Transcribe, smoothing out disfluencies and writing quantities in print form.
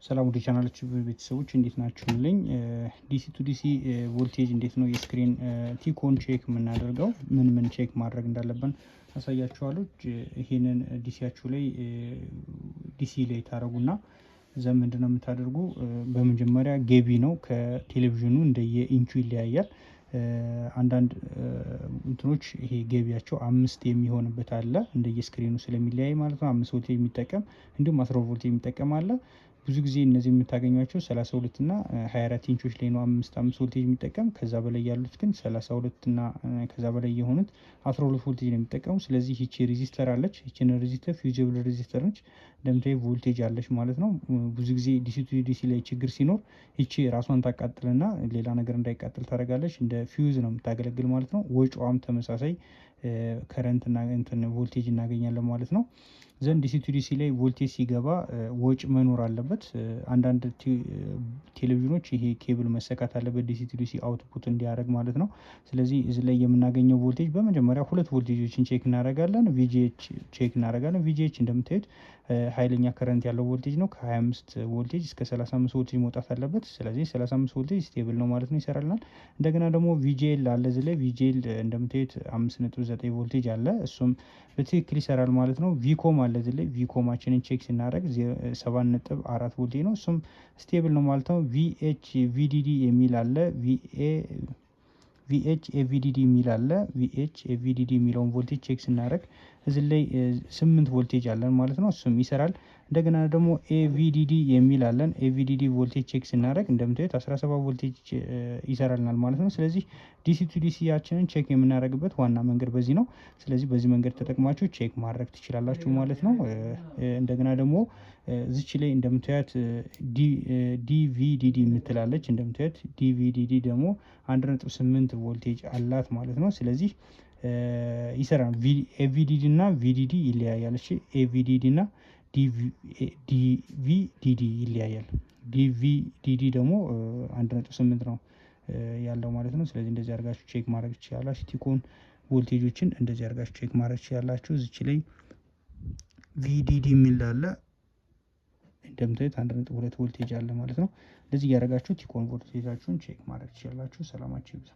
ሰላም ውድ ቻናሎች ቤተሰቦች፣ እንዴት ናችሁልኝ? DC to DC voltage እንዴት ነው የ screen Tcon check የምናደርገው፣ ምን ምን check ማድረግ እንዳለብን አሳያችኋለሁ። ይሄንን DC ያችሁ ላይ DC ላይ ታደረጉና እዛ ምንድነው የምታደርጉ? በመጀመሪያ ገቢ ነው፣ ከቴሌቪዥኑ እንደየ ኢንቹ ይለያያል። አንዳንድ እንትኖች ይሄ ገቢያቸው 5 የሚሆንበት አለ፣ እንደየ screen ኑ ስለሚለያይ ማለት ነው። 5 ቮልት የሚጠቀም እንዲሁም 12 ቮልት የሚጠቀም አለ። ብዙ ጊዜ እነዚህ የምታገኟቸው 32 እና 24 ኢንቾች ላይ ነው 5 5 ቮልቴጅ የሚጠቀም። ከዛ በላይ ያሉት ግን 32 እና ከዛ በላይ የሆኑት 12 ቮልቴጅ ነው የሚጠቀሙ። ስለዚህ ይቺ resistor አለች። ይቺን resistor fusible resistor ነች። እንደምታዩ ቮልቴጅ አለች ማለት ነው። ብዙ ጊዜ DC to DC ላይ ችግር ሲኖር ይቺ ራሷን ታቃጥልና ሌላ ነገር እንዳይቃጥል ታደርጋለች። እንደ ፊውዝ ነው የምታገለግል ማለት ነው። ወጪዋም ተመሳሳይ current እና እንትን ቮልቴጅ እናገኛለን ማለት ነው። Then DC to DC ላይ ቮልቴጅ ሲገባ ወጭ መኖር አለበት። አንዳንድ ቴሌቪዥኖች ይሄ ኬብል መሰካት አለበት DC to DC output እንዲያደርግ ማለት ነው። ስለዚህ እዚህ ላይ የምናገኘው ቮልቴጅ፣ በመጀመሪያ ሁለት ቮልቴጆችን check እናደርጋለን። VGH check እናደርጋለን። VGH እንደምታዩት ኃይለኛ current ያለው ቮልቴጅ ነው። ከ25 ቮልቴጅ እስከ 35 ቮልቴጅ መውጣት አለበት። ስለዚህ 35 ቮልቴጅ stable ነው ማለት ነው፣ ይሰራልናል። እንደገና ደግሞ VGL አለ፣ እዚህ ላይ VGL እንደምታዩት 5.9 ቮልቴጅ አለ። እሱም በትክክል ይሰራል ማለት ነው። VCOM አለ፣ እዚህ ላይ VCOM ኣችንን check ስናደርግ 7.4 ቮልቴጅ ነው። እሱም stable ነው ማለት ነው። VH VDD የሚል አለ። VA VH AVDD የሚል አለ። VH AVDD የሚለውን ቮልቴጅ check ስናደርግ እዚህ ላይ 8 ቮልቴጅ አለን ማለት ነው። እሱም ይሰራል። እንደገና ደግሞ AVDD የሚል አለን። AVDD voltage check ስናደርግ እንደምታዩት 17 ቮልቴጅ ይሰራልናል ማለት ነው። ስለዚህ DC to DC ያችንን check የምናደርግበት ዋና መንገድ በዚህ ነው። ስለዚህ በዚህ መንገድ ተጠቅማችሁ check ማድረግ ትችላላችሁ ማለት ነው። እንደገና ደግሞ እዚች ላይ እንደምታዩት DVDD የምትላለች። እንደምታዩት DVDD ደግሞ 1.8 ቮልቴጅ አላት ማለት ነው። ስለዚህ ይሰራል። AVDD እና VDD ይለያያል። እሺ፣ AVDD እና DVDD ይለያያል። DVDD ደግሞ 1.8 ነው ያለው ማለት ነው። ስለዚህ እንደዚህ አድርጋችሁ check ማድረግ ትችላላችሁ። Tcon ቮልቴጆችን እንደዚህ አድርጋችሁ check ማድረግ ትችላላችሁ። እዚች ላይ VDD የሚል አለ። እንደምታዩት 1.2 ቮልቴጅ አለ ማለት ነው። እንደዚህ እያደረጋችሁ Tcon ቮልቴጃችሁን check ማድረግ ትችላላችሁ። ሰላማችሁ ይብዛ።